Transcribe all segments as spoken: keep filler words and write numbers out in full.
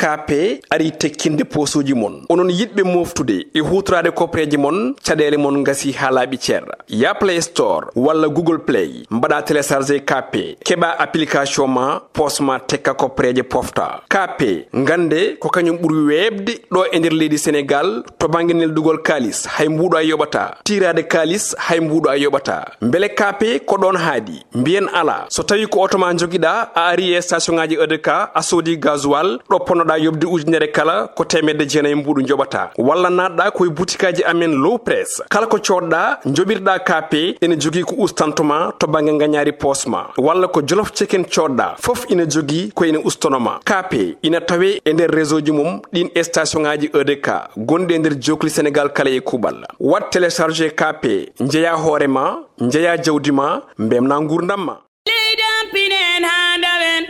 Kaape ari tekkinde poosuuji mon. Onon yiɗɓe mooftude e huutoraade kopreeje mon, caɗeele mon ngasi haa laaɓi cer. Yah Play Store walla Google Play, mbaɗa télécharger Kaape, keɓa application ma, poos ma tekka kopreeje pofta. Kaape, ngannde ko kañum ɓuri weeɓde ɗo e nder leydi Senegaal to bannge neldugol kaalis, hay mbuuɗo a yoɓataa. Tiiraade kaalis, hay mbuuɗo a yoɓataa. Mbele Kaape ko ɗoon haaɗi? Mbiyen alaa. So tawii ko oto ma njogiɗaa, a ari e station ŋaaji E D K, a soodi gasoil, ɗo ponnoɗaa yoɓde ujunere kala, ko teemedde jeenayi mbuuɗu njoɓataa. Walla naatɗaa ko e butikaaji amen Low Press. Kala ko coodɗaa, njoɓirɗaa Kaape, ene jogii ko ustanto ma to bannge ngañaari poos ma. Walla ko Jolof Chicken coodɗaa, fof ina jogii ko ina ustono ma. Kaape ina tawee e nder réseau ji mum ɗiin e station ŋaaji E D K gonɗi e nder jookli Senegaal kala e kuuɓal. Waɗ télécharger Kaape, njeyaa hoore ma, njeyaa jawdi ma, mbemnaa nguurndam ma. Leydi am pinen haa ndawen,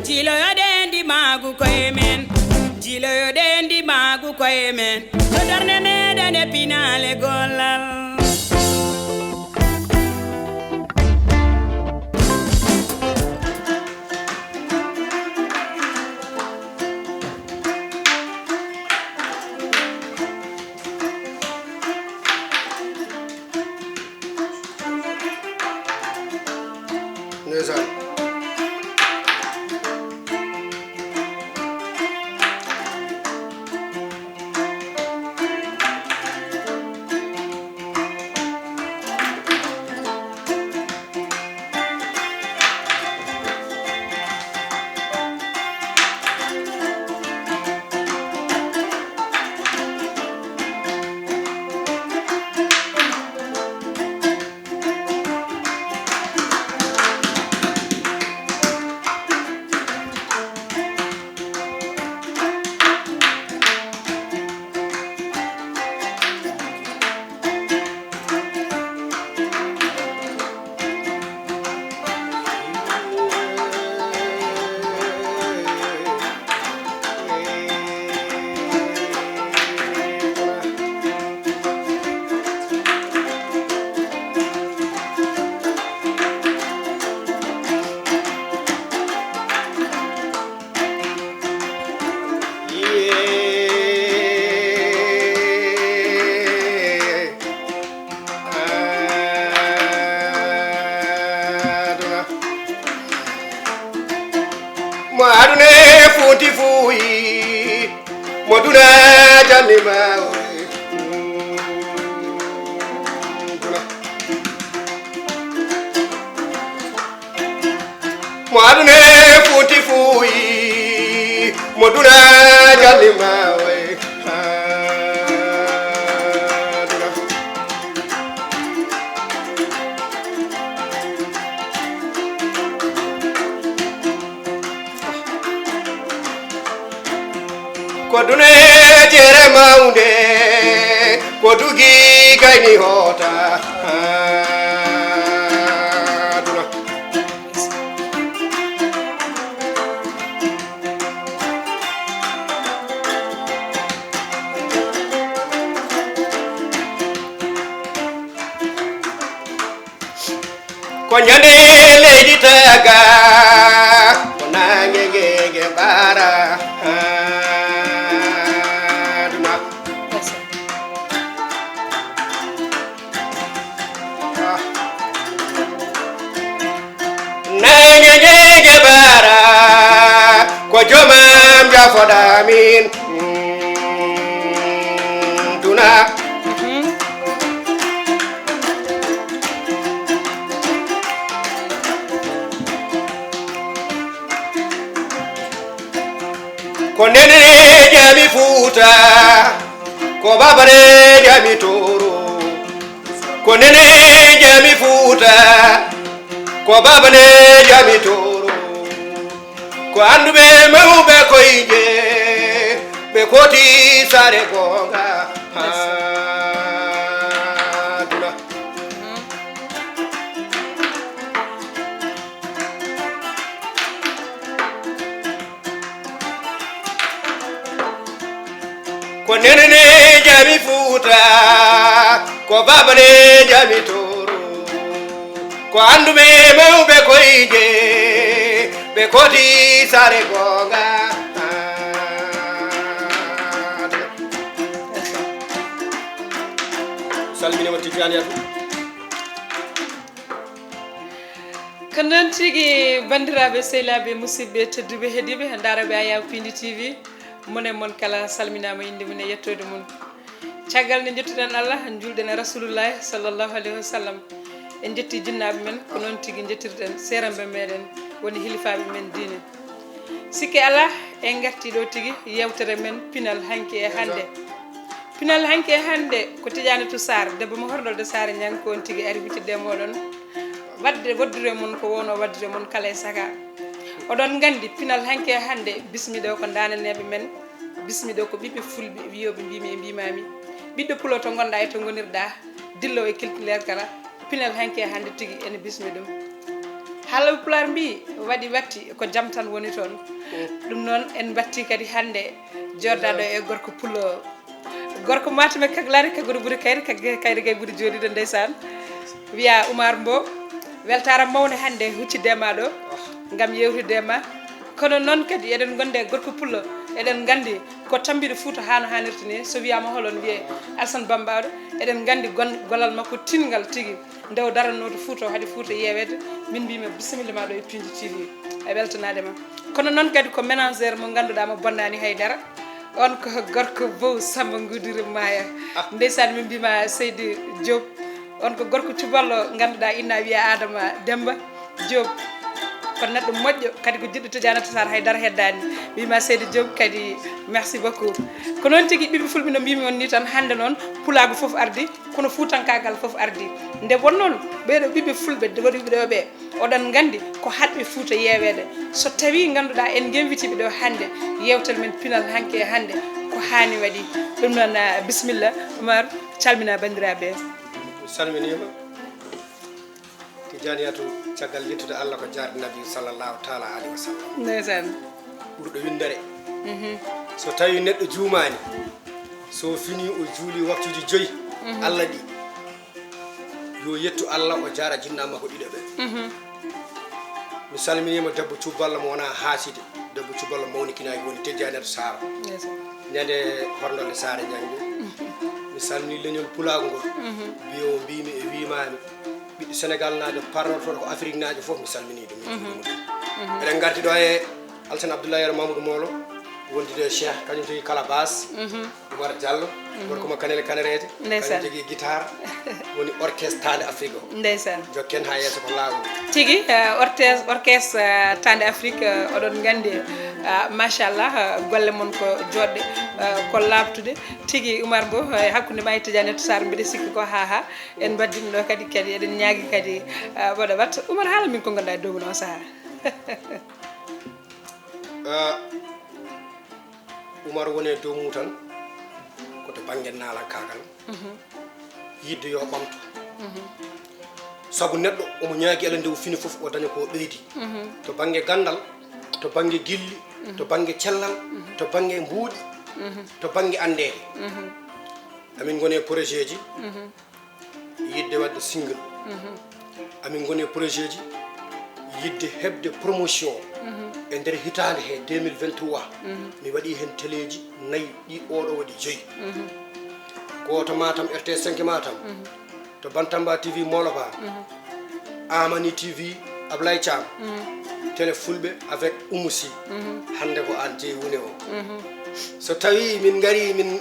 jiloyoɗen ndimaagu koye men, jiloyoɗen ndimaagu koye men, to darnde meɗen e pinaale gollal. Ndeysaan. Aduna. Mo aduna e fuuti fuuyi, mo duna janni ma o. Mo aduna e fuuti fuuyi, mo duna janni ma o. Aduna. Ko dune jere mawnde, ko dugi gayni hoota. Aduna. Ko ñande leydi taga, ko nange ngenge ɓaara. Aduna. Nange ngenge ɓaara, ko jomam jafoɗa min. Mm, duna. Ko nene jami Fuuta, ko babare jami Tooro. Ko nene jami Fuuta, ko babare jami Tooro. Ko annduɓe mawɓe koyje, ɓe kooti saare goonga. Aduna. Ko nene jami Fuuta, ko babare jami Tooro. Ko annduɓe mawɓe koyje, ɓe kooti saare goonga. Salminima Tidiane Yatou. Ko noon tigi, banndiraaɓe, sehilaaɓe, musidɓe tedduɓe heɗiiɓe, ndaarooɓe Ayaw Pindi T V, mon e mon kala salminaama innde mum e yettoode mum. Caggal nde njettuɗen Allah, njuulɗen e Rasulullahi sallallahu alayhi wa sallam, en njetti jinnaaɓe men, ko noon tigi njettirɗen seeramɓe meɗen, woni hilifaaɓe men diine. Sikke alaa, en ngartii ɗo tigi yeewtere men pinal hanki e hannde. Pinal hanki e hannde ko Tidiane Tou Sarr, debbo mo Horndolde Saare Ñaŋ, ko on tigi ari huccitde e mooɗon. Waɗde waɗdude mon ko wonoo waɗdude mon kala e saga. Oɗon nganndi pinal hanki e hannde, bismiɗo ko ndaananeeɓe men, bismiɗo ko ɓiɓɓe fulɓe wiyooɓe mbimi e mbimami. Ɓiɗɗo pulo to ngonɗa e to ngonirɗa, dillo e kilkiler kala, pinal hanki e hannde tigi ene bismi ɗum. Haaloɓe Pulaar mbi, waɗi watti ko jam tan woni toon. Ɗum noon en mbatti kadi hannde jooɗaɗo e gorko pullo. Gorko Matam e Kaglari, Kaguri Buri Kayri, Kag-, Kayri Gay Buri jooɗiɗo ndeysaan. Wiya Oumar Mbow, weltaare mawnde hannde huccidde ma ɗo, ngam yewtidde ma. Kono noon kadi eɗen ngondi e gorko pullo, eɗen nganndi ko tambiɗo Fuuta haa no haanirta ni. So wiyaama hol on wiye Alsan Bambaɗo, eɗen nganndi gon-, golal makko tinngal tigi. Nde o daranno to Fuuta, o haɗi Fuuta yeeweede, min mbimi bisimilla ma ɗo e Pindi T V, e weltanaade ma. Kono noon kadi ko ménagère mo ngannduɗaa mo bonnaani hay dara. On ko gorko Bow Samba Ngudiri Maya. Ah. Ndeysaan, min mbima Seydi Diop. On ko gorko cuballo ngannduɗaa inna wiya Adama Demba Diop. Ko neɗɗo moƴƴo, kadi ko jiɗɗo Tidiane Tou Sarr, hay dara heddaani. Mbima Seydi Diop kadi, merci beaucoup. Ko noon tigi ɓiɓɓe fulɓe no mbimi on ni tan, hannde noon pulaagu fof ardi, kono fuutankaagal fof ardi. Nde won noon ɓeeɗo ɓiɓɓe fulɓe, de waɗi ɓe ɓe, oɗon nganndi ko haɗɓe Fuuta yeeweede. So tawii ngannduɗaa en ngewitiiɓe ɗo hannde, yeewtere men pinal hanki e hannde ko haani waɗi. Ɗum noon, ah, bisimilla, Oumar, calmina banndiraaɓe. Mi salminiima. Tidiane Yatou, caggal yettude Allah ko jaarde Nabi sallallahu taala alayhi wa sallam. Ndeysaan. Ɓurɗo winndere. Mhm. So tawii neɗɗo juumaani, so fini o juuli waktuuji joyi, mhm, Allah ɗi, yo yettu Allah, o jaara jinnaa makko ɗiɗo ɓe. Mhm. Mi salminiima debbo cuballo mo wonaa haaside, debbo cuballo mawnikinaaki woni Tidiane Tou Sarr. Ndeysaan. Ñande Horndolde Saare Ñaŋ. Mhm. Mi salmini leñol pulaagu ngol. Mhm. Mbiyo mbimi e wimami. Ɓiɗɗo Sénégal naajo, parnortoɗo ko Afrique naajo fof, mi salmini ɗum, mi juurima ɗum. Mhm. Eɗen ngardi ɗo e Alsane Abdoulaye Yero Mamadou Molo, wondude e Cheikh, kañum jogii Calabas, mhm, Oumar Diallo, mhm, gorko mo Kanel Kanereeje, ndeysaan, kañum jogii guitare, woni orchestre Tande Afrique o. Ndeysaan. Jokken haa yeeso ko laawol. Tigi, eh, orchestre, orchestre, eh, Tande Afrique, eh, oɗon nganndi, eh, machallah, eh, golle mon ko joɗɗe, eh, ko laaɓtude. Tigi, Oumar Mbow, eh, hakkunde ma e Tidiane Tou Sarr, mbiɗa sikki ko haa haa. En mbaddima ɗo kadi, kadi eɗen ñaagi kadi, ah, waɗa wat. Oumar, haala min ko ngonɗa e dow mum on sahaa. Ah, Oumar woni e dow mum tan, ko to bannge naalankaagal. Mhm. Yiɗde yo ɓamto. Mhm. Sabu neɗɗo omo ñaagi Allah nde o fini fof, o daña ko o ɓeydi. Mhm. To bannge ganndal, to bannge gilli, mhm, to bannge cellal, mhm, to bannge mbuuɗi, mhm, to bannge anndeede. Mhm. Amin ngoni e projet ji. Mhm. Yiɗde waɗde single. Mhm. Amin ngoni e projet ji yiɗde heɓde promotion. Mhm. E nder hitaande he deux mille vingt-trois, mhm, mi waɗi heen teleeji nayi, ɗi oɗo waɗi joyi. Mhm. Gooto Matam, R T cinq Matam. Mhm. To Bantamba T V Moloba. Mhm. Amani T V Ablaye Thiam. Mhm. Télé Fulɓe avec Oumou Sy. Mhm. Hannde ko aan jeyi wune o. Mhm. So tawii min ngarii, min,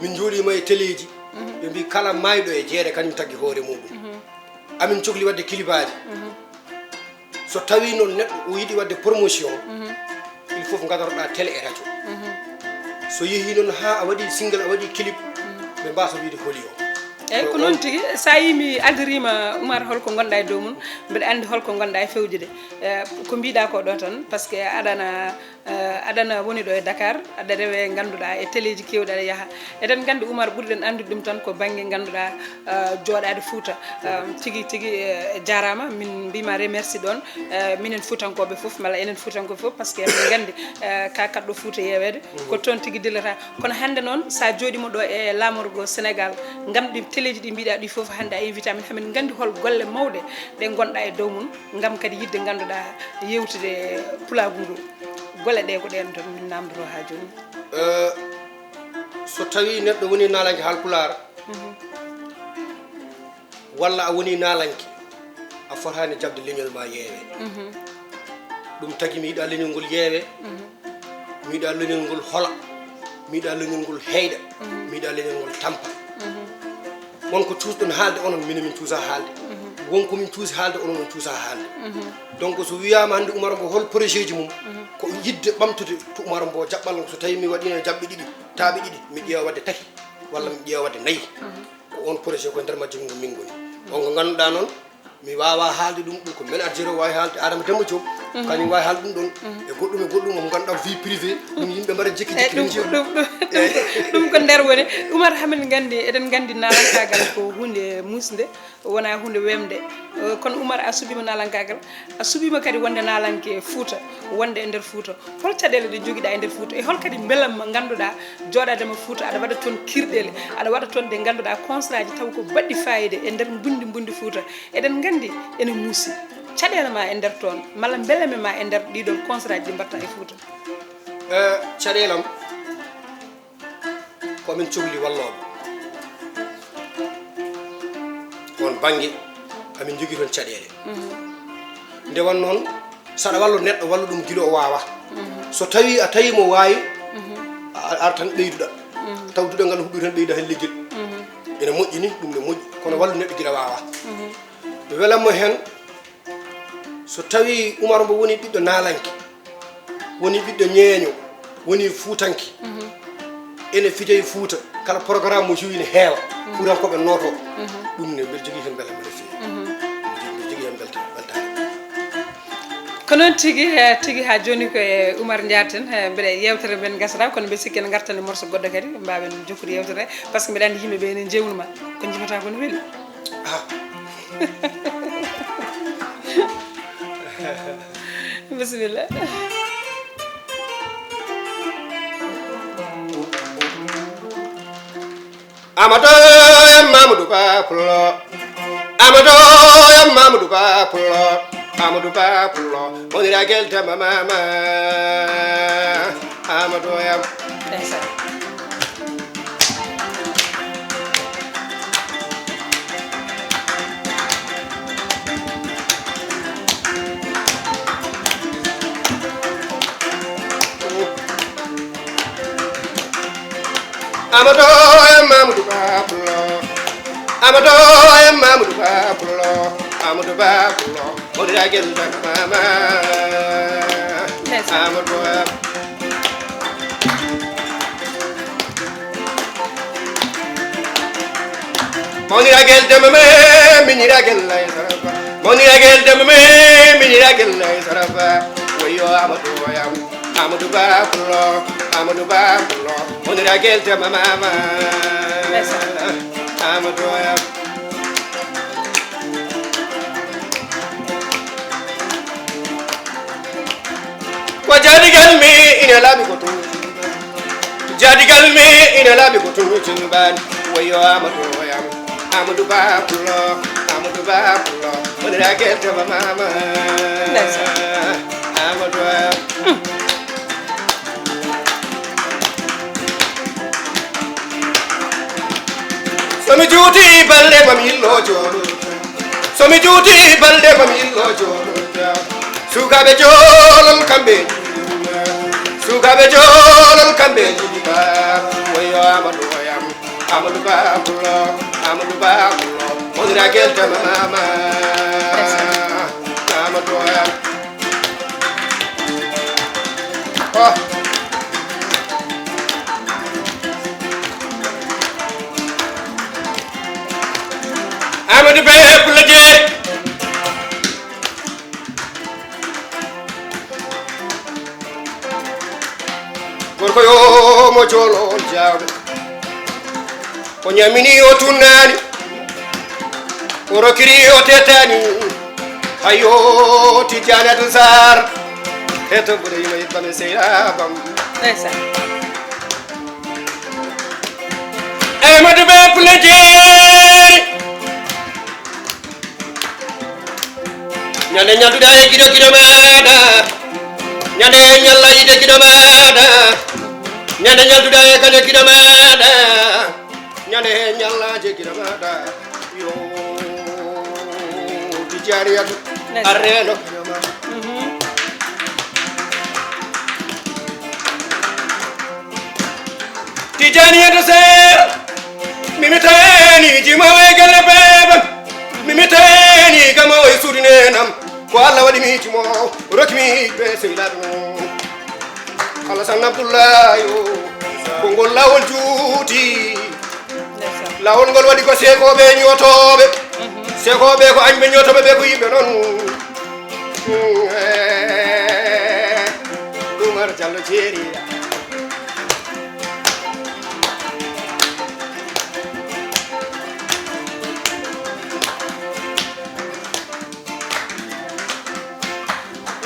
min njuuliima e teleeji, mhm, ɓe mbi kala maayɗo e jeere kañum taggi hoore muɗum. Mhm. Amin cokli waɗde kilibaaji. Mhm. So tawii noon neɗɗo o yiɗi waɗde promotion, mhm, il faut ngadoroɗaa télé e radio. Mhm. So yehii noon haa a waɗi single, a waɗi clip, mhm, ɓe mbaasa wiyde holi o. Eyyi, ko noon tigi. So a yii mi adoriima, Oumar, holko ngonɗa e dow mum, mbiɗa anndi holko ngonɗa e fewjude. Eh, ko mbiɗa ko ɗo tan, parce que aɗana Eh, aɗana woni ɗo e Dakar, aɗa rewe ngannduɗaa e teleeji keewɗi aɗa yaha. Eɗen nganndi Oumar ɓuriɗen anndude ɗum tan ko bannge ngannduɗaa, eh, jooɗaade Fuuta. Eh, tigi, tigi, eh, jaaraama, min mbima remercie ɗoon, eh, minen Fuutankooɓe fof, malla enen Fuutankooɓe fof, parce que eɗen nganndi, eh, ka kaɗɗo Fuuta yeeweede, ko toon tigi dillata. Kono hannde noon, so a jooɗiima ɗo e laamorgo Sénégal, ngam ɗi teleeji ɗi mbiɗa ɗi fof, hannde a invite amin, hamin nganndi hol golle mawɗe ɗe ngonɗa e dow mum, ngam kadi yiɗde ngannduɗaa yewtude pulaagu ngu. Golle ɗe ko ɗeen tan min namndoro haa jooni. Eh, so tawii neɗɗo woni naalanke Haalpulaar, mhm, walla a woni naalanke, a fotaani jaɓde leñol ma yeewe. Ɗum tagi mi yiɗa leñol ngol yeewe, mi yiɗa leñol ngol hola, mi yiɗa leñol ngol heyɗa, mi yiɗa leñol ngol tampa. Won ko cuusɗon haalde, onon mino min cuusa haalde. Won ko min cuusi haalde, onon on cuusa haalde. Donc so wiyaama hannde Umar Mbo hol projet ji mum, ko yiɗde ɓamtude to Umar Mbo jaɓɓal, so tawi mi waɗiino jaɓɓe ɗiɗi, taaɓe ɗiɗi, mi ƴeewa waɗde tati, walla mi ƴeewa waɗde nayi. Ko on projet ko nder majjum ngo min ngoni. On ko ngannduɗaa noon, mi waawaa haalde ɗum, ɗum ko manager o waawi haalde, Adama Demba Diop, kañum waawi haalde ɗum ɗoon. E goɗɗum e goɗɗum, mo ngannduɗaa ko vie privée, ɗum yimɓe mbaɗa jekki E jekki ɗum ɗum ko jiya. Ɗum ɗum ɗum ko nder woni. Umar, hamin nganndi, eɗen nganndi naalankaagal ko huunde muusnde, wonaa huunde wemde. Eh, kono Umar, a suɓiima naalankaagal, a suɓiima kadi wonde naalanke Fuuta, wonde e nder Fuuta. Hol caɗeele ɗe njogiɗaa e nder Fuuta? E hol kadi mbelamma ngannduɗaa jooɗaade ma Fuuta, aɗa waɗa toon kirɗeele, aɗa waɗa toon ɗe ngannduɗaa conseillaaji taw ko baɗɗi faayiida e nder mbunndi mbunndi Fuuta? Eɗen nganndi ene muusi. Caɗeele ma e nder toon, malla mbelame ma e nder ɗiɗon conseillaaji ɗi mbaɗta e Fuuta? Eh, caɗeele am, ko min cohli wallooɓe. On bannge, amin njogii toon caɗeele. Nde won noon, saɗa wallu neɗɗo, wallu ɗum gila o waawa. So tawi a tawi mo waawi, a, a artan ɓeyduɗa. Taw duɗal ngal huɓɓi toon ɓeyda heen leggel. Ene moƴƴi ni, ɗum ne moƴƴi. Kono wallu neɗɗo gila waawa. Mi welanmo heen, so tawi Umar Mbo woni ɓiɗɗo naalanke, woni ɓiɗɗo ñeeño, woni fuutanke, ene fija e Fuuta, kala programme mo jogi ne heewa, Fuutankooɓe nooto. Ɗum ne mbeɗa jogii heen mbela mbeɗa feewi. Mbeɗa jogii heen mbelta-, weltaare. Ko noon tigi, eh, tigi haa jooni ko e Umar njaarten, eh, mbeɗa e yeewtere men gasata, kono mbeɗa sikki en ngartan e morso goɗɗo kadi, mbaawen jokkude yeewtere, par ce que mbeɗa anndi yimɓe ɓe ene njeewnuma, ko njimata ko no weli. Ah. Bisimilla. Amadou Mamadou Ba Pullo. Amadou Mamadou Ba Pullo. Amadou Ba Pullo. Woni Raguel Demba Mama. Amadou Yam. Ndeysaan. Amadou e Mamadou Ba Pullo. Amadou e Mamadou Ba Pullo. Amadou Ba Pullo. Woni Raguel Demba Mama. Ndeysaan. Amadou Ba. Mawni Raguel Demba me, mini Raguel lay sarafa. Mawni Raguel Demba me, mini Raguel lay sarafa. Wayo Amadou Yam, Amadou Ba Pullo, Amadou Ba Pullo. Mawni Raguel Demba Mama. Ndeysaan. Amadou Yam. Ko jaadigal mi ina laaɓi ko tun. Jaadigal mi ina laaɓi ko tun tun bani. Wayo Amadou Yam. Amadou Ba Pullo. Amadou Ba Pullo. Woni Raguel Demba Mama. Ndeysaan. Amadou Yam. So mi juuti balɗe mam yillo jooɗo. So mi juuti balɗe mam yillo jooɗo. Sukaaɓe joolol kamɓe. Sukaaɓe joolol kamɓe jiɗi ba. Wayo Amadou Yam. Amadou Ba Pullo. Amadou Ba Pullo. Woni Raguel Demba Mama. Amadou Yam. Oh. Amadou Be Pullo Jeeri. Gorko yo mo joolo on jaawɗo. O ñamini, o tunnani, o rokiri, o tettani. Ayo, Tijjani Abdou Sarr. E to mbuɗe yima yiɗɓam e seyra bam. Ndeysaan. Amadou Be Pullo Jeeri. Ñande ñalduɗa e giɗo giɗo maɗa. Ñande ñalla ide giɗo maɗa. Ñande ñalduɗa e kale giɗo maɗa. Ñande ñalla je giɗo maɗa. Yo. Jariyatu arreno. Tijani yeto ser. Mimi tani jima we gele bebe. Mimi tani gama we sudinenam. Ko Allah wadi mi jimo. Rokmi be seylaɗo. Alasan Abdullahi o. Ko ngol lawol juuti. Lawol ngol waɗi ko seekooɓe e ñootooɓe. Seekooɓe ko añɓe, ñootooɓe ɓe ko yimɓe noon. Umar Jallo Jeeri.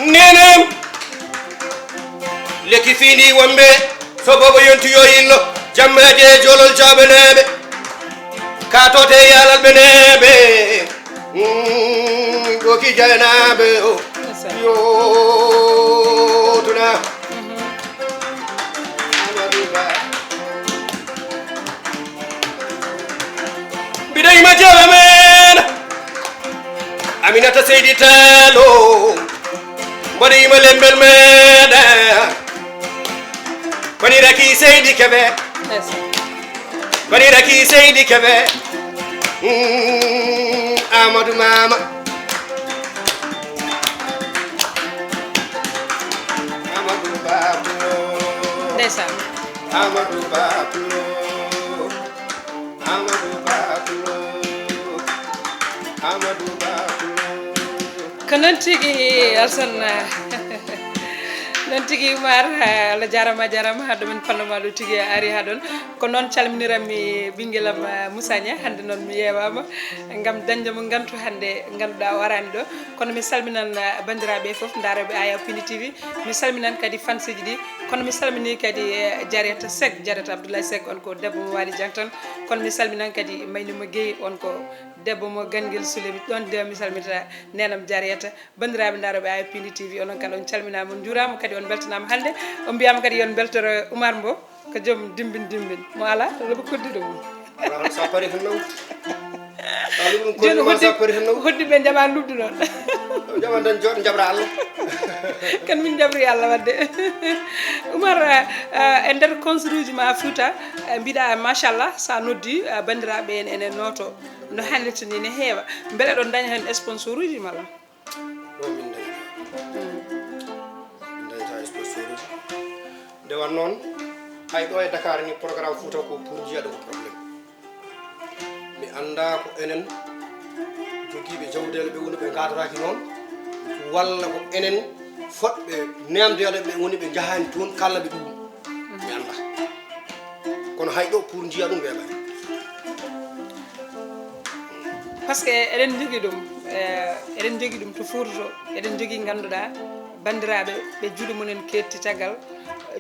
Nenam lekki fini wonɓe sobobo yonti yo yillo. Jammaje e jolol jaɓaneɓe katote yalal ɓe neɓe. Ɗoki jaynaɓe o yo tuna. Mbiɗa yima jeewa men Aminata Seydi Taalo. Mboɗo yima lembel meɗa. Koni raki Seydi Kebe. Koni raki Seydi Kebe. Mm, Amadou Mama. Amadou Bablo. Ndeysaan. Amadou Bablo. Amadou Bablo. Amadou Bablo. Ko noon tigi Alsan. Noon tigi Umar, Allah jarama jarama ha domin panno ma ɗo tigi a ari ha ɗon. Ko noon calminiranmi ɓinguelam Moussa Niang, hande noon mi yewama gam dañde mo gantu hande ganduɗa o arani ɗo. Kono mi salminan bandiraɓe foof daroɓe Aya Pindi T V. Mi salminan kadi fanseji ɗi. Kono mi salmini kadi Jariata Sek, Jariata Abdoulaye Sek, on ko debbo mo wali jang tan. Kono mi salminan kadi Maynima Gueye, on ko debbo mo Ganguel Soulemi, ɗon de mi salmita nenam Jariata. Bandiraɓe daroɓe Aya Pindi T V, onon kala on calminama, on jurama kadi on beltanama hande. On mbiyama kadi yon beltoro Oumar Mbow, ko joom dimbin dimbin mo ala lobo koddiɗo mum. Ala sa pari hen naw. Joni hoddi, hoddi ɓe jaɓa lubdu noon. Jaɓa tan jooɗo jaɓra Allah. Kan min jaɓri Allah wadde. Oumar, e nder concert uji ma Fouta, mbiɗa machallah, sa noddi bandiraɓe en ene nooto no hannirta ni ne heewa. Beele ɗon daña hen sponsor uji mala? Ɗo min dañata. Min dañata sponsor uji. Nde wan noon, hay ɗo e Dakar ni programme Fouta ko pour jiya ɗo ko problème. Mi annda ko enen jogiiɓe jawdeele ɓe woni ɓe ngadoraaki noon, walla ko enen fotɓe nemdeede ɓe woni ɓe njahani toon kalla ɓe ɗum. Mi annda. Kono hay ɗo pour jiya ɗum weeɓani. Parce que eɗen jogii ɗum, eh, eɗen jogii ɗum to Fuuta to, eɗen jogii ngannduɗaa banndiraaɓe ɓe juuɗe mumen keetti caggal,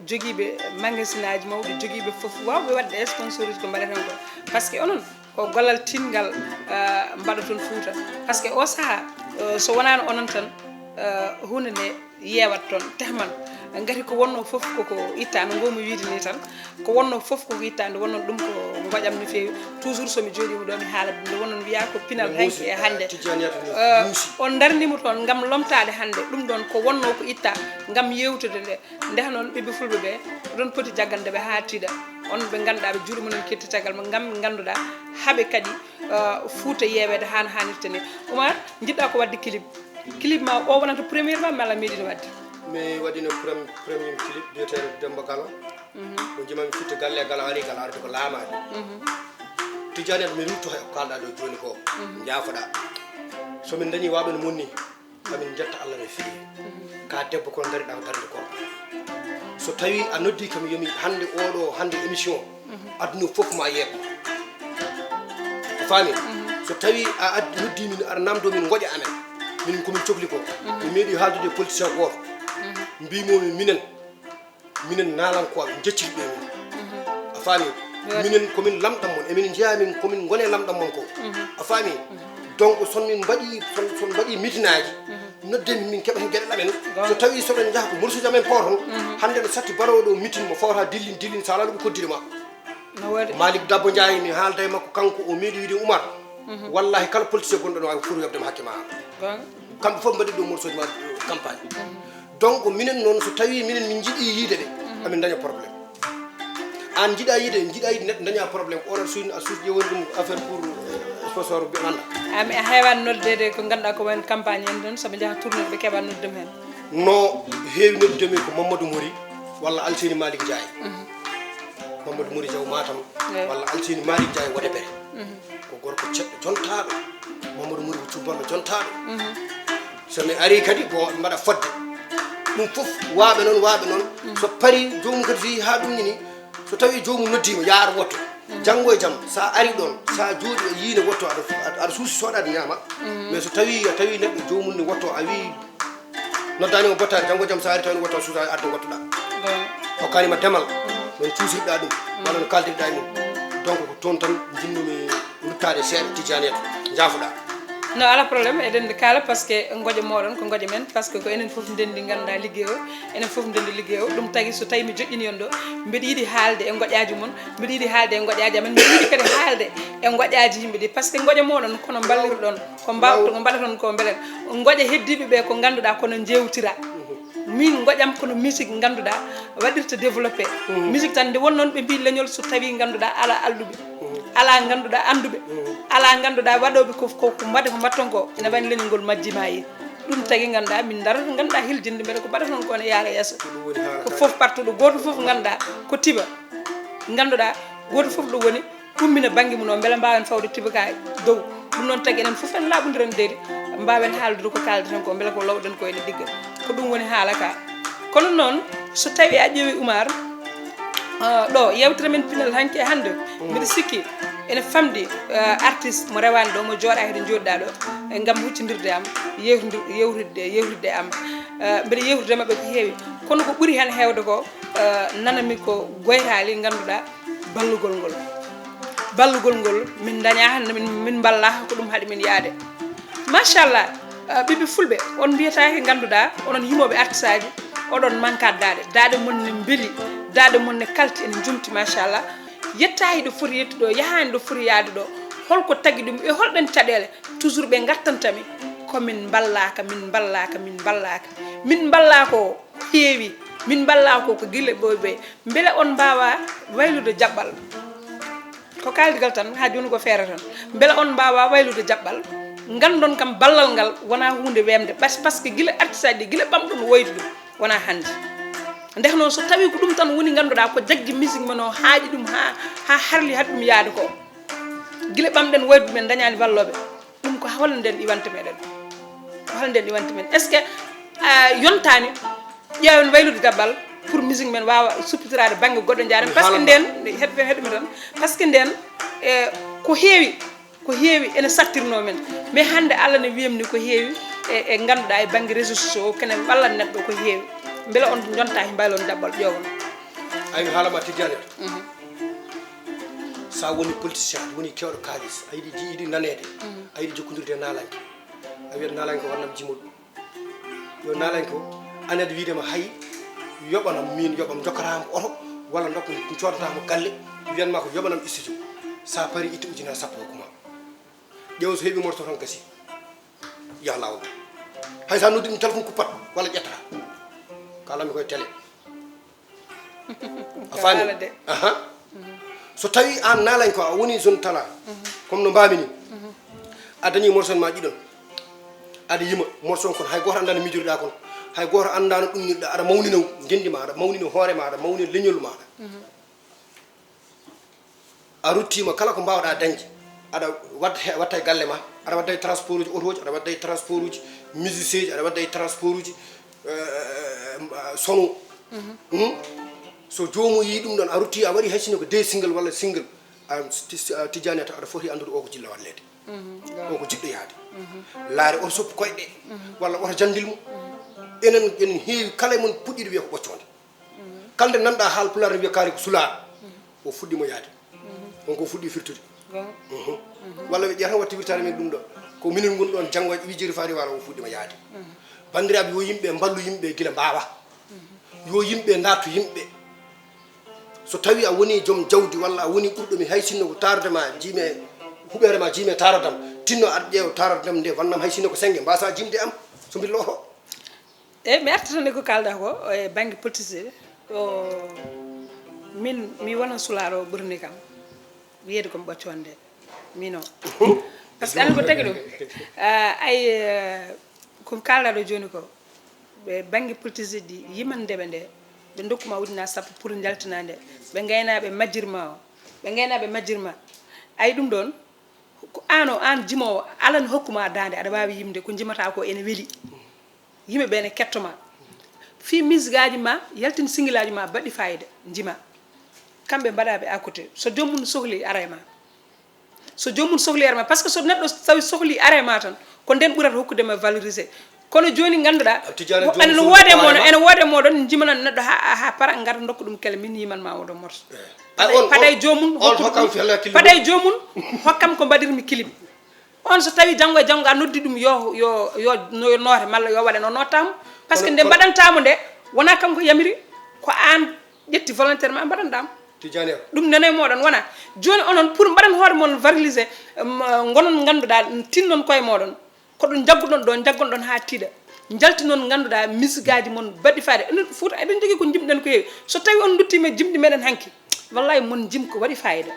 jogiiɓe magasinaaji mawɗi, jogiiɓe fof waawɓe waɗde sponsoruuji ko mbaɗeten ko. Parce que onon ko gollal tiiɗngal, eh, mbaɗoton Fuuta. Parce que oo sahaa, eh, so wonaano onon tan, eh, huunde nde yeewat toon, tehman. Ngati ko wonnoo fof koko itta, no ngoowmi wiide nii tan, ko wonnoo fof koko itta, nde wonnoo ɗum ko ngoƴam no feewi. Toujours so mi jooɗiima ɗo, mi haala ɗum, nde wonnoo mi wiya ko pinal hanki e hannde. Eh, on ndarnii mo toon ngam lomtaade hannde. Ɗum ɗoon ko wonnoo ko itta ngam yeewtude nde. Ndeha noon ɓiɓɓe fulɓe ɓe, oɗon poti jaggande ɓe haa tiiɗa. On ɓe ngannduɗaa ɓe juuɗe mumen keetti caggal mum, ngam ɓe ngannduɗaa haɓe kadi, eh, Fuuta yeeweede haa no haanirta ni. Oumar, njiɗɗaa ko waɗde clip? Clip ma o wonata premier ma, mala meeɗino waɗde? Mi waɗino prem-, premier clip biyeteeɗo Demba Galo. Mhm. Mo jimami fitte galle e Galo ari, Galo arde ko laamaade. Mhm. Tijani en mi rutto he ko kalɗa ɗo jooni ko. Mhm. Njaafoɗa. So min dañi waɓe no monni, amin jetta Allah no feewi. Mhm. Ka debbo kono dariɗa ko darde gorko. So tawi a noddi kam yomi hannde oɗo, hannde émission. Aduna fof ma yeeɓ. A faami? Mhm. So tawi a ad-, noddi min, aɗa namdo min ngoƴa amen. Min komin cokli ko. Mhm. Mi meeɗi haaldude e politicien gooto. Mhm. Mbimomi minen, minen naalankooɓe, jecciri ɓe min. Mhm. A faami? Minen komin lamɗam mon, emin njeya min komin ngone lamɗam mon ko. Mhm. A faami? Mhm. Donc son min mbaɗi, son, son mbaɗi mitinaaji, mhm, nodden min keɓa hen geɗal amen. Goonga. So tawi soɗon njaha ko morsuji amen pooton, mhm, hannde no satti baɗowo ɗo mitin mo fawta dillin, dillin, sa alaa ɗum koddire ma. No waɗi? Malick Dabbo Ndiaye, mi haalda e makko, kanko o meeɗi wiide Oumar, Wallahi, kala politicien gonɗo no wawi foti yobde ma hakke ma. Kamɓe fof mbaɗi ɗum morceau ji ma, euh, campagne. Donc minen noon, so tawi minen min jiiɗi yiide ɓe, amin daña problème. An jiiɗa yiide, jiiɗa yiide neɗɗo daña problème. On aɗa suuɗi, a suuɗi woni ɗum affaire pour, euh, sponsor, mbiɗa anda. Ami a heewani noddede ko ganduɗa ko wayno campagne en ɗon, soɓe jaaha tourné ɓe keeɓa noddum hen. No heewi noddude min ko Mamadou Mori walla Alseni Malick Ndiaye. Mamadou Mori Diaw Matam walla Alseni Malick Ndiaye Wodebere. Ko gorko ceɗɗo jontaɗo. Mamadou Mori ko cubballo jontaɗo. So mi ari kadi ko mbaɗa fodde. Ɗum fof waaɓe noon, waaɓe noon. So pari joomum kadi so yii haa ɗum nini, so tawi joomum noddiima, yaar wotto. Janngo e jam, so a ari ɗoon, so a jooɗi e yiine wotto, aɗa, aɗa, aɗa suusi soɗaade ñaama. Mais so tawi a tawi neɗɗo joomum ne wotto, a wii noddaani mo bottaari, janngo e jam so a ari tawi ne wotto, a suusa, adda ngottoɗaa. Hokkaani ma demal, noon cuusirɗaa ɗum, walla no kaaldirɗaa e mum. Donc ko toon tan njinnumi ruttaade seeɗa, Tidiane, njaafoɗaa. No, ala problème, eɗen kaala, parce que ngoƴa mooɗon ko ngoƴa men, parce que ko enen fof ndenndi ngannduɗaa liggey o, enen fof ndenndi liggey o. Ɗum tagi so tawi mi joƴƴini on ɗo, mbiɗa yiɗi haalde e ngoƴaaji mon, mbiɗa yiɗi haalde e ngoƴaaji amen, mbiɗa yiɗi kadi haalde e ngoƴaaji yimɓe ɗi, parce que ngoƴa mooɗon kono mballirɗon, ko mbawto, ko mbaɗaton ko mbelen ngoƴa heddiiɓe ɓe ko ngannduɗaa kono njeewtira. Min ngoƴam kono musique ngannduɗaa waɗirta développé. Musique tan nde won noon ɓe mbi leñol so tawi ngannduɗaa ala alɗuɓe, ala ngannduɗaa annduɓe, ala ngannduɗaa waɗooɓe ko, ko, ko mbaɗa ko mbatton ko, ene wayno leñol ngol majjiima e. Ɗum tagi ngannduɗaa min darata ngannduɗaa hiljinde mbele ko mbaɗaton ko ne yaara yeeso. Ko fof partuɗo gooto fof ngannduɗaa ko tiba. Ngannduɗaa gooto fof ɗo woni ummina bannge mum o, mbele mbaawen fawde tibaka dow. Ɗum noon tagi enen fof en laaɓondiren deedi, mbaawen haaldude ko kaaldaten ko, mbele ko lowɗen ko ene ɗigga. Ko ɗum woni haala ka. Kono noon, so tawi a ƴeewi Oumar, ah, ɗo yewtere men pinal hanki e hannde, mbiɗa sikki ene famɗi, ah, artiste mo rewaani ɗo, mo jooɗaaki ɗo, jooɗɗaa ɗo, e ngam huccindirde am, yewtidi-, yewtidde, yewtidde am. Ah, mbiɗa yewtida maɓɓe ko heewi. Kono ko ɓuri heen heewde ko, ah, nanami ko goytaali ngannduɗaa, ballugol ngol. Ballugol ngol, min dañaa hannde, min, min mballaa, ko ɗum haɗi min yahde. Machallah, ah, ɓiɓɓe fulɓe, on mbiyataake ngannduɗaa, onon yimooɓe artisaaji, oɗon mankaat daaɗe. Daaɗe mon ne mbeli, daaɗe mon ne kalti, ene njumti, machallah. Yettaaki ɗo foti yettude ɗo, yahaani ɗo foti yahde ɗo. Holko tagi ɗum? E holɗen caɗeele? Toujours ɓe ngartanta mi, ko min mballaaka, min mballaaka, min mballaaka. Min mballaa ko heewi, min mballaa ko, ko gila ɓooy ɓe. Mbele on mbaawa waylude jaɓɓal? Ko kaaldigal tan, haa jooni ko feere tan. Mbele on mbaawa waylude jaɓɓal? Nganndon kam ballal ngal wonaa huunde weemde. Parce, parce que gila artisaaji ɗi, gila ɓamɗon woyde ɗum, wonaa hannde. Ndeke noon, so tawii ko ɗum tan woni ngannduɗaa ko jaggi musique men o, haaƴi ɗum haa, haa harli, haɗi ɗum yahde ko. Gila ɓamɗen woyde ɗum, en dañaani wallooɓe. Ɗum ko holno nden iwanta meɗen? Ko holno nden iwanta men? Est-ce que, ah, yontaani ƴeewen waylude jaɓɓal pour musique men waawa suppitiraade bannge goɗɗo njaaren? Parce que nden, heɗ-, heɗumi tan. Parce que nden, e, ko heewi, ko heewi ene sattirnoo men. Mais hannde Allah ne wiyamni ko heewi e, e ngannduɗaa e bannge réseaux sociaux o, kene walla neɗɗo ko heewi. Mbele on njontaaki mbaylon jaɓɓal ƴeewon? Ayi, mi haalama Tidiane. Mhm. Sa woni politicien, woni kewɗo kaalis, a yiɗi ji-, yiɗi naneede, mhm, a yiɗi jokkondirde e naalanke. A wiyat naalanke wannam jimol. Yo naalanke o, anet wiide ma hay, yoɓanam min, yoɓam, jokkatamo oto, walla dokka mi, mi coodatamo galle, wiyanma ko yoɓanam studio. Sa pari itte ujunere sappo o kuma. Ƴeew so heɓi morceau tan gasi. Yaha laawol. Hay sa noddi ɗum téléphone kuppat, walla ƴetta. Kalanmi koye télé. A faami? Haala de. Aha. Mhm. So tawi an naalanke o, a woni jeune talent, mhm, comme no mbami ni, mhm, a dañi morceau ma ɗiɗon, aɗa yima morceau kon, hay goto andano mijotoɗa kon, hay goto andano ɗum, aɗa mawnina ngenndi ma, aɗa mawnina hoore ma, aɗa mawnina leñol ma. Mhm. A ruttima kala ko mbawɗa dañde, aɗa wadda he, watta e galle ma, aɗa wadda e transport uji, otoji, aɗa wadda e transport uji, musicien ji, aɗa wadda e transport uji, eh, eh, eh, sonu. Mhm. Hmm? So joomum yi ɗum ɗon, a rutti, a waɗi hay sinno ko deux single walla single, a ti-, a Tidiane, aɗa foti anndude o ko jilla wallede. Mhm. O ko jiɗɗo yaade. Mhm. Laare oto soppu koyɗe, mhm, walla oto jandil mo. Mhm. Enen, enen heewi, kala e mon puɗɗiɗo wiya ko ɓoccoonde. Mhm. Kala nde nanɗa haal pulaar ne wiya kaari ko sulaar, mhm, o fuɗɗima yaade. Mhm. On ko fuɗɗi firtude. Goonga. Mhm. Mhm. Walla ɓe ƴeewata watti wirtaade men ɗum ɗo. Ko minen ngoni ɗon janngo e wijiri faari wala o fuɗɗima yaade. Mhm. Banndiraaɓe, yo yimɓe mballu yimɓe gila mbaawa. Mhm. Yo yimɓe ndartu yimɓe. So tawi a woni joom jawdi walla a woni ɓurɗo mi hay sinno ko tardement jiimi e Huɓeere ma jiimi e taarodam. Tinno aɗa ƴeewa taarodam nde, wannam hay sinno ko sennge, mbasa jiimde am, so mbiɗa looto. Eyi, mi artatande ko kaalɗa ko e bannge politique o, min mi wona sulaaɗo ɓurni kam wiyeede ko mi ɓoccoonde, min o. Parce que aɗa ko tagi ɗum. Ah, ay, eh, ko kaalɗa ɗo jooni ko, ɓe bannge politique ji ɗi, yimannde ɓe nde, ɓe ndokkuma ujunaaji sappo pour njaltinande, ɓe ngayna ɓe majjirma o, ɓe ngayna ɓe majjirma. Ay ɗum ɗoon, ko aan o, aan jimoowo, alan hokkuma daande, aɗa waawi yimde, ko njimata ko ene weli. Yimɓe ɓe ne kettoma. Fii misigaaji ma, yaltin singilaaji ma, baɗɗi fayida, njima. Kamɓe mbaɗa ɓe à côté. So joomum sohli ara e ma. So joomum sohli ara e ma. Parce que so neɗɗo tawi sohli ara e ma tan, ko nden ɓurata hokkude ma valorisé. Kono jooni ngannduɗaa, ene woode moɗon, ene woode moɗon, jimanan neɗɗo ha, ha para, ngara ndokka ɗum kele, min yiman ma oɗo morso. Paɗay joomum, paɗay joomum, hokkam ko mbaɗirmi kilim. On so tawi janngo e janngo a noddi ɗum yo, yo, yo, yo noote malla yo waɗe no nottaamo. Parce que nde mbaɗantaamo nde, wona kanko yamiri, ko aan ƴetti volontaire ma mbaɗanɗaamo. Tijani o. Ɗum nene moɗon wona. Jooni onon pour mbaɗan hoore mon valoriser, um, ngonon ngannduɗaa, tinnon koye moɗon. Ko ɗum njagguɗon ɗo, njaggon ɗon haa tiiɗa. Njaltinon ngannduɗaa misigaaji mon baɗɗi fayida. Enen Fuuta eɗen njogii ko njimɗen ko heewi. So tawi on nduttiima e jimɗi meɗen hanki, wallahi mon njim ko waɗi fayida.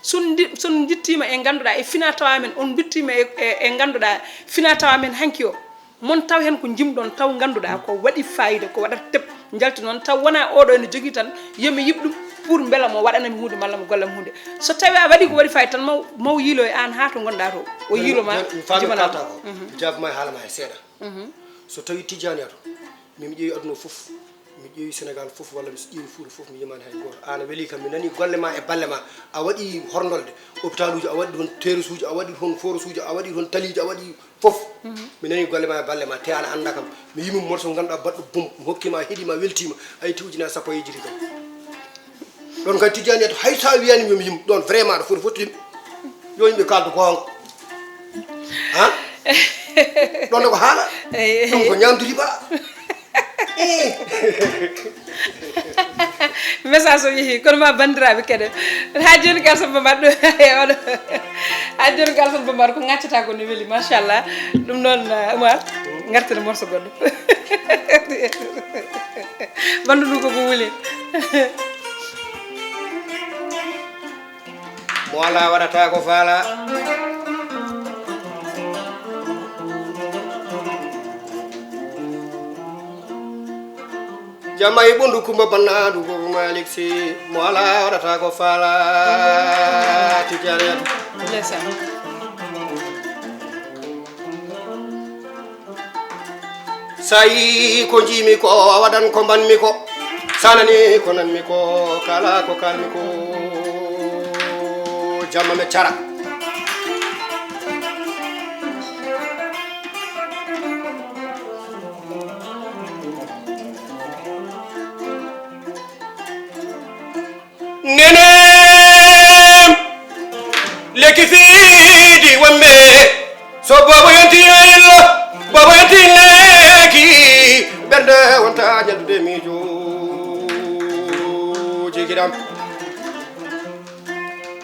Son ndi-, son njittiima e ngannduɗaa e fina tawa men, on nduttiima e, e, e ngannduɗaa fina tawa men hanki o, mon taw heen ko njimɗon, taw ngannduɗaa ko waɗi fayida, ko waɗata tep, njalti noon, taw wonaa oɗo ene jogii tan, yo mi yiɓ ɗum pour mbela mo waɗana mi huunde malla mo golla mi huunde. So tawi a waɗi ko waɗi fayida tan, maw, maw yiilo e aan haa to ngonɗaa to, o yiilo ma, jibana ma. Ko jaabuma e haala ma he seeɗa. So tawi Tijjaani ato, min mi ƴeewi aduna fof, mi ƴeewi Sénégal fof, walla mi ƴeewi Fuuta fof, mi yimaani hay gooto. Aan a weli kam, mi nani golle ma e balle ma. A waɗi horndolde, hôpital uji, a waɗi toon terrasse uji, a waɗi toon forage uji, a waɗi toon taliiji, a waɗi fof. Mi nani golle ma e balle ma, te aan a annda kam. Mi yimi morso ngannduɗaa baɗɗo bom, mi hokki ma, heɗi ma, weltiima. Hay ti ujunaaji sappo a yejjiti kam. Ɗon kay Tijjaani ato, hay so a wiyaani mi, mi yim, ɗon vraiment aɗa foti fottude. Yo yimɓe kaaldu goonga. Ha? Ɗon ko haala? Eyi, eyi. Ɗum ko ñaamdu riba. Eh. Message o yehi, kono ma banndiraaɓe keɗen. Haa jooni kala so mbaɗɗo, oɗo, haa jooni kala so mbaɗɗo, ko ngaccata ko ne weli, machallah. Ɗum noon, uh, Oumar, ngarten morso goɗɗo. Bandu ɗum koko wuli. Mo alaa waɗata ko faala. Jama e ɓundu Kumba Bannaɗu Bobo Malik Si. Mo alaa waɗata ko faala. Tijjani. Ndeysaan. Sa yii ko njiimi ko, a waɗan ko mbanmi ko. Sa nani ko nanmi ko, kala ko kalmi ko, jamma me cara. Nenem lekki fiidi wonɓe, so boobo yonti illa, boobo yonti lekki, ɓernde wonta ñallude miijooji giɗam.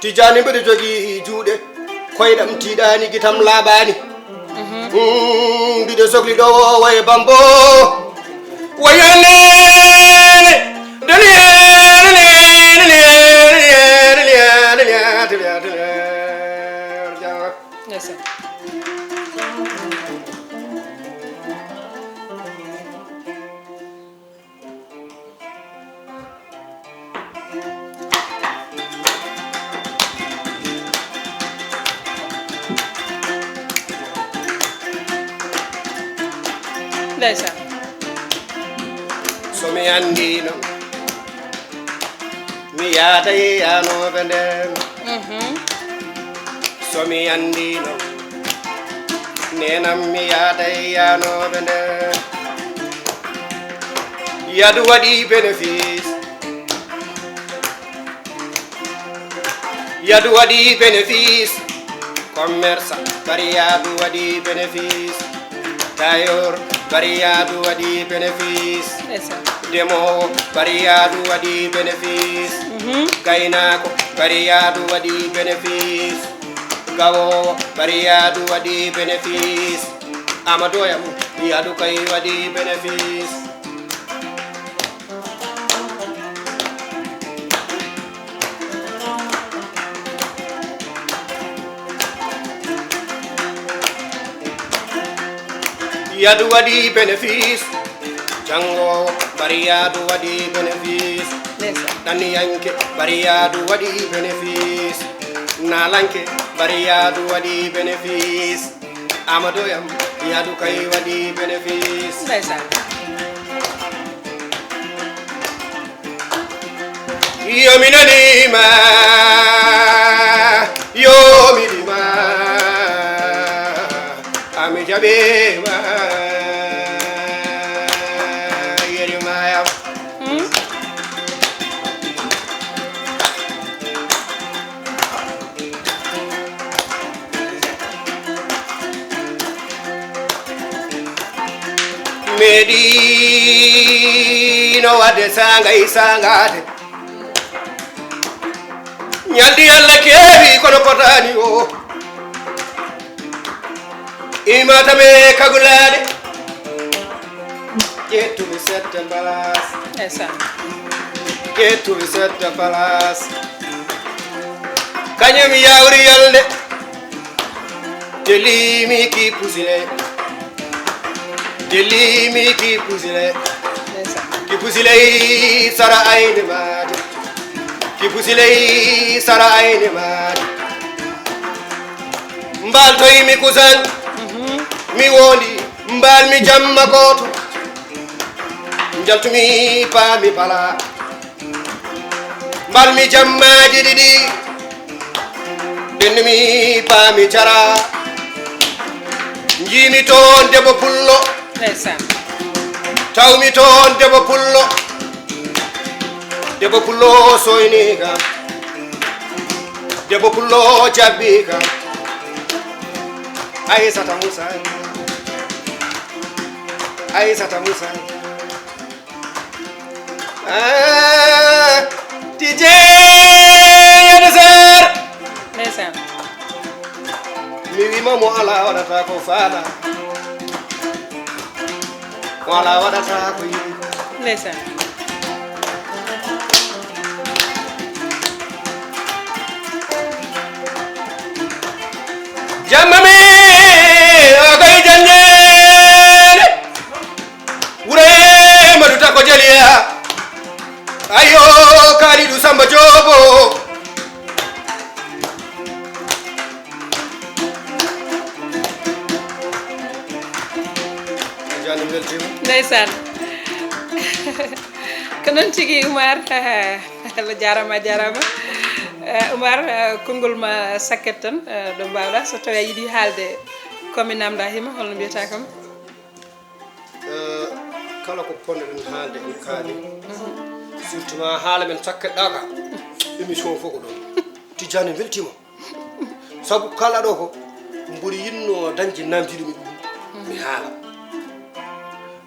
Tijjaani mbeɗa jogii juuɗe, koyɗam tiiɗaani, gitam laaɓaani. Mm, mbiɗo sokli ɗo o waye Bambo. Wayo nene. Daliya, daliya, daliya. Ndeysaan. Ndeysaan. So mi anndi noon, mi yaada e yaanooɓe ndeen. Mhm. So mi anndi noon, neenam mi yaada e yaanooɓe ndeen. Yadu waɗi bénéfice. Yadu waɗi bénéfice. Commerçant, Bariyadu waɗi bénéfice. Tailleur, Bariyadu waɗi bénéfice. Ndeysaan. Demoowo, Bariyadu waɗi bénéfice. Mhm. Gaynaako, Bariyadu waɗi bénéfice. Gawowo bari yaadu waɗi bénéfice. Amadou Yam yaadu kay waɗi bénéfice. Yaadu waɗi bénéfice. Janngo bari yaadu waɗi bénéfice. Ndeysaan. Ɗanniyanke bari yaadu waɗi bénéfice. Naalanke bari yaadu waɗi bénéfice. Amadou Yam yaadu kay waɗi bénéfice. Ndeysaan. Yo mi naniima, yo mi ɗima, ami jaɓiima, yeri maayam. Hmm? Meɗino waɗde saanga e saangaade. Ñalɗi Alla keewi kono potaani o. Imatam e kagulaaɗe. Ƴettumi sette balas. Esa. Ƴettumi sette balas. Kañum yawri yalde. Delimi ki pusile. Delimi ki pusile. Esa. Ki pusile sara ayne maade. Ki pusile sara ayne maade. Mbaal toymi kusan. Mi wondi. Mbaal mi jamma gooto. Njaltumi paami bala. Mbaal mi jammaaji ɗiɗi. Ɓenni mi paami jara. Njiimi toon debbo pullo. Ndeysaan. Tawmi toon debbo pullo. Debbo pullo soyni kam. Debbo pullo jabbi kam. Aysata Musa. Aysata Musa. Ah, Tijjani Sarr. Ndeysaan. Mi wima mo ala waɗata ko faala. Mo ala waɗata ko yiɗi. Ndeysaan. Jamma mi o koye janneede. Wure Madu Tako Jaliya. Ayo Kalidu Samba Jobo. Jani weltima. Ndeysaan. Ko noon tigi, Oumar. Allah jaaraama, a jaaraama. Eh, Oumar, eh, konngol ma sakket tan, eh, ɗo mbaawɗa. So tawii a yiɗi haalde, ko mi namda hima, holno mbiyata kam? Eh, kala ko ponnoɗen haalde en kaali. Surtout ma haala men sakket ɗaka. Émission fof ko ɗon. Tijjani weltima. Sabu kala ɗo ko mburi yinno dañde namdiɗo mi ɗum. Mi haala.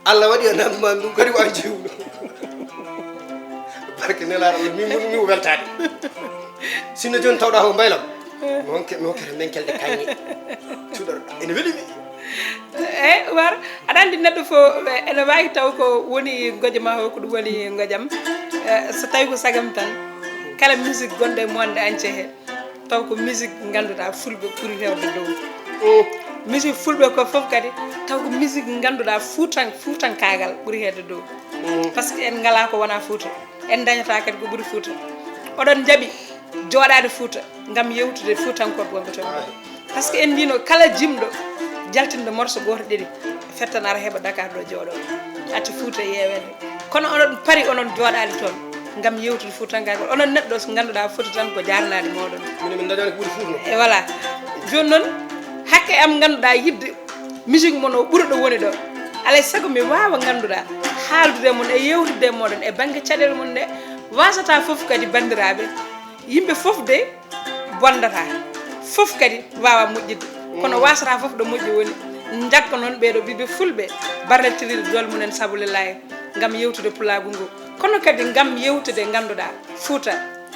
Allah waɗi a namduma ɗum kadi ko an jeewuɗo. Barke Nelaaɗo Allah, min mburu mi ko weltaade. Sinno jooni tawɗa ko mbaylam. Mi honke-, mi hokkete menkelde kañŋe. Cuɗor, ene weli mi. Eh, Oumar, aɗa anndi neɗɗo fof, eh, ene waawi taw ko woni ngojo ma o, ko ɗum woni ngojam. Eh, so tawi ko sagam tan, kala musique gonɗo e monde entier he, taw ko musique ngannduɗaa fulɓe ɓuri heewde dow. Mm. Musique fulɓe ko fof kadi, taw ko musique ngannduɗaa fuutan-, fuutankaagal ɓuri heewde dow. Mm. Par ce que en ngalaa ko wonaa Fuuta. En ndañataa kadi ko ɓuri Fuuta. Oɗon njaɓi jooɗaade Fuuta ngam yewtude fuutankooɓe wonɓe toon. Par ce que en mbino kala jimɗo jaltinɗo morso gooto ɗiɗi, fettan ara heɓa Dakar ɗo jooɗo. Acca Fuuta yeeweede. Kono onon pari onon jooɗaade toon ngam yewtude fuutankaagal. Onon neɗɗo so ngannduɗaa Fuuta tan ko jaarnaade mooɗon. Minen min ndañaani ko ɓuri Fuuta noon. E voilà. Jooni noon, hakke am ngannduɗaa yiɗde musique mon o ɓuri ɗo woni ɗo. Alay sago mi waawa ngannduɗaa haaldude e mon e yewtude e mooɗon e bannge caɗeele mon ɗe wasata fof kadi banndiraaɓe. Yimɓe fof de bonndata, fof kadi waawa moƴƴude. Kono wasata fof ɗo moƴƴi woni. Njagga noon ɓeeɗo ɓiɓɓe fulɓe, barletiral doole mumen sabu lillaahi, ngam yewtude pulaagu ngu. Kono kadi ngam yewtude ngannduɗaa Fuuta.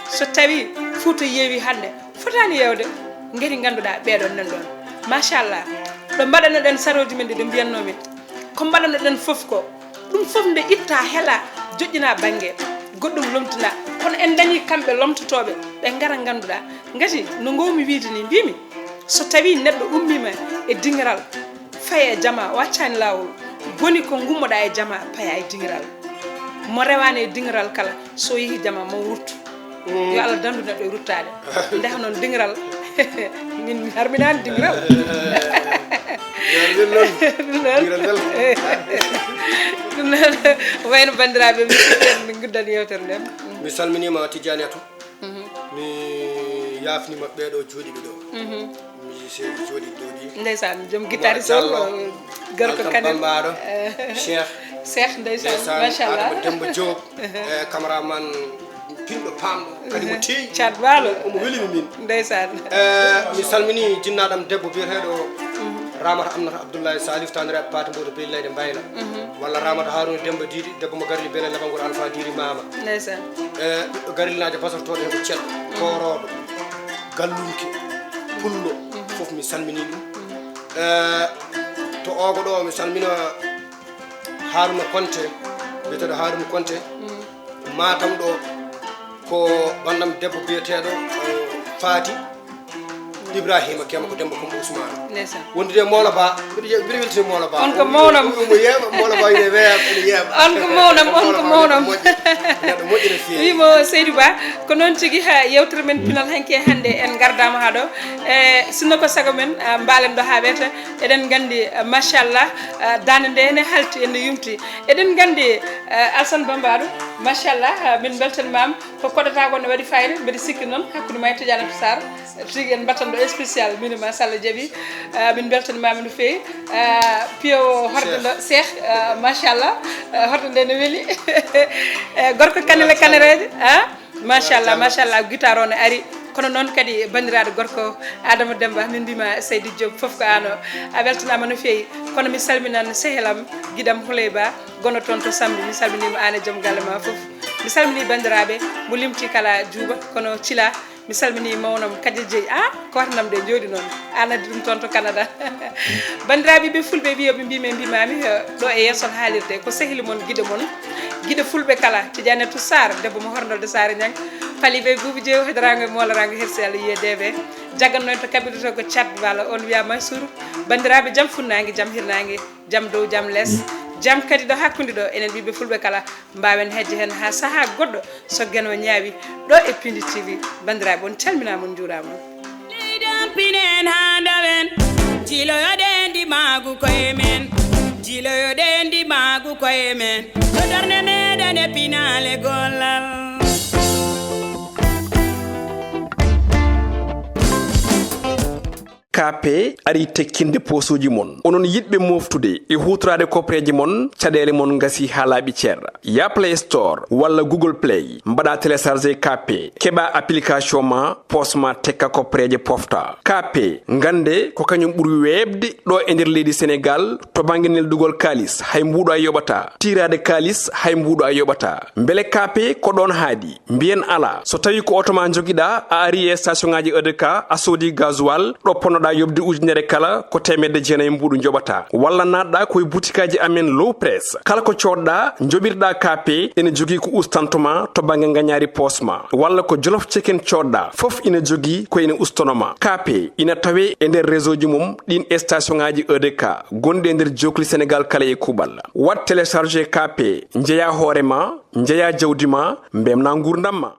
So tawii Fuuta yeewi hannde, fotaani yeewde. Ngati ngannduɗaa ɓeeɗon nan ɗoon. Machallah. Ɗo mbaɗanoɗen sarooji men ɗi, ɗo mbiyatnoo men. Ko mbaɗanoɗen fof ko, ɗum fof nde itta, hela, joƴƴina bannge. Goɗɗum lomtina. Kono en dañii kamɓe lomtotooɓe. Ɓe ngara ngannduɗaa. Ngati no ngoowmi wiyde ni, mbiymi, so tawii neɗɗo ummiima e diŋiral, faye e jama, o accaani laawol. Boni ko ngummoɗaa e jama, paya e diŋiral. Mo rewaani e diŋiral kala, so yehi jama, mo ruttu. Yo Allah danndu neɗɗo e ruttaade. Ndeha noon diŋiral, min mi harminaani diŋiral. Diŋiral wel noon. Ɗum noon. Diŋiral wel. Ɗum noon, wayno banndiraaɓe, min nguddan yeewtere nden. Mi salminiima Tijjaaniyatu. Mi yaafniima ɓeeɗo jooɗiiɓe ɗo. Musicien jooɗiiɗo ɗo ɗi. Ndeysaan, joom guitare Oumar Sow, Diallo, Gorko Alkan Kanel. Bambaaɗo, Cheikh. Cheikh, ndeysaan, ndeysaan, machallah. Adama Demba Diop, e cameraman pinɗo paamɗo, kadi mo teeyi. Thiat Balo. Omo welimi min. Ndeysaan. E, mi salmini jinnaaɗo am debbo biyeteeɗo Ramata Aminata Abdoulaye Salif, taniraaɓe Paati Mboto Beeli Layɗe Mbayla. Walla Ramata Haruna Demba Diidi, debbo mo Garli Beele Labangol Alfa Diidi Mama. Ndeysaan. E, ɓiɗɗo Garilnaajo basortooɗo heɓo ceɗɗo, koorooɗo, gallunke, pullo, fof mi salmini ɗum. E, to Oogo ɗo, mi salmina Haruna Konte, biyeteeɗo Haruna Konte. Matam ɗo, ko banndam debbo biyeteeɗo, e, Faati Ibrahima Kema, ko Demba Kumba Ousmane. Ndeysaan. Wondude e Mawla Ba, mbiɗo ye-, mbiɗo weltini Mawla Ba. On ko mawnam. Omo yeeɓa, Mawla Ba ene weeɓa, ene yeeɓa. On ko mawnam, on ko mawnam. Neɗɗo moƴƴo, neɗɗo moƴƴo no feewi. Wimo Seydou Ba, ko noon tigi, ha yewtere men pinal hanki e hannde en ngardaama haa ɗo. E, sinno ko sago men, a, mbaalen ɗo haa weeta. Eɗen nganndi, a, machallah, a, daande nde ene halti, ene yumti. Eɗen nganndi, a, Alsan Bambaaɗo, machallah, a, min mbeltanimaama. Ko koɗata ko ne waɗi fayida, mbeɗa sikki noon hakkunde ma e Tidiane Sarr, tigi en mbattan ɗo spécial, min ma Sall jaɓi. Ah, min mbeltanimaama no feewi. Ah, piyo horde ndo, Cheikh, ah, machallah, ah, horde nde no weli. Eh, gorko Kanele Kanereeje, ah, machallah, machallah, guitare o ne ari. Kono noon kadi banndiraaɗo gorko Adama Demba, min mbima Seydi Diop, fof ko aan o. A weltanaama no feewi. Kono mi salminan sehelam, giɗam Houley Ba, gono toon to Sambi. Mi salminiima aan e joom galle ma fof. Mi salmini banndiraaɓe, mo limti kala juuɓa, kono Cila, mi salmini mawnam Kadi Jeyi. Ah, ko waɗnam de jooɗi noon. Aan addi ɗum toon to Canada. Banndiraaɓe ɓe fulɓe wiyoɓe mbimi e mbimami, eh, ɗo e yeesol haalirde, ko sehli mon, giɗo mon, giɗo fulɓe kala, Tidiane Tou Sarr, debbo mo Horndolde Saare Ñang, Pali Bey Buubu Jeew, hedorango e moolorango hersi Allah yiye deeɓe. Jagganno en to kaɓirɗe to ko Thiat Bala, on wiya Mansour. Banndiraaɓe, jam funnaange, jam hirnaange. Jam dow, jam les, jam kadi ɗo hakkunde ɗo, enen ɓiɓɓe fulɓe kala, mbaawen heƴde heen haa sahaa goɗɗo, so geno ñaawi, ɗo e Pindi T V. Banndiraaɓe, on calminaama, on njuuraama. Leydi am pinen haa ndawen, jiloyoɗen ndimaagu koye men, jiloyoɗen ndimaagu koye men, to darnde meɗen e pinaale gollal. K P arii tekkinde poosuuji mon. Onon yiɗɓe mooftude e huutoraade koppareeji mon, caɗeele mon ngasii haa laaɓi cer. Yah Play Store walla Google Play, mbaɗaa télécharger K P, keɓaa application ma, poos ma tekka koppareeje pofta. K P, ngannde ko kañum ɓuri weeɓde ɗo e nder leydi Senegaal, to bannge neldugol kaalis, hay mbuuɗu a yoɓataa. Tiiraade kaalis, hay mbuuɗu a yoɓataa. Mbele K P ko ɗoon haaɗi? Mbiyen alaa. So tawii ko oto ma njogiɗaa, a arii e station ŋaaji E D K, a soodii gasoil, ɗo ponnoɗaa yoɓde ujunere kala, ko teemedde jeenayi mbuuɗu njoɓataa. Walla naatɗaa ko e butikaaji amen Low Press. Kala ko coodɗaa, njoɓirɗaa K P, ene jogii ko ustantoo ma to bannge ngañaari poos ma. Walla ko Jolof Chicken coodɗaa, fof ina jogii ko ene ustanoo ma. K P ina tawee e nder réseau ji mum ɗiin station ŋaaji E D K gonɗi e nder jookli Senegaal kala e kuuɓal. Waɗ télécharger K P, njeyaa hoore ma, njeyaa jawdi ma, mbeltinaa nguurndam ma.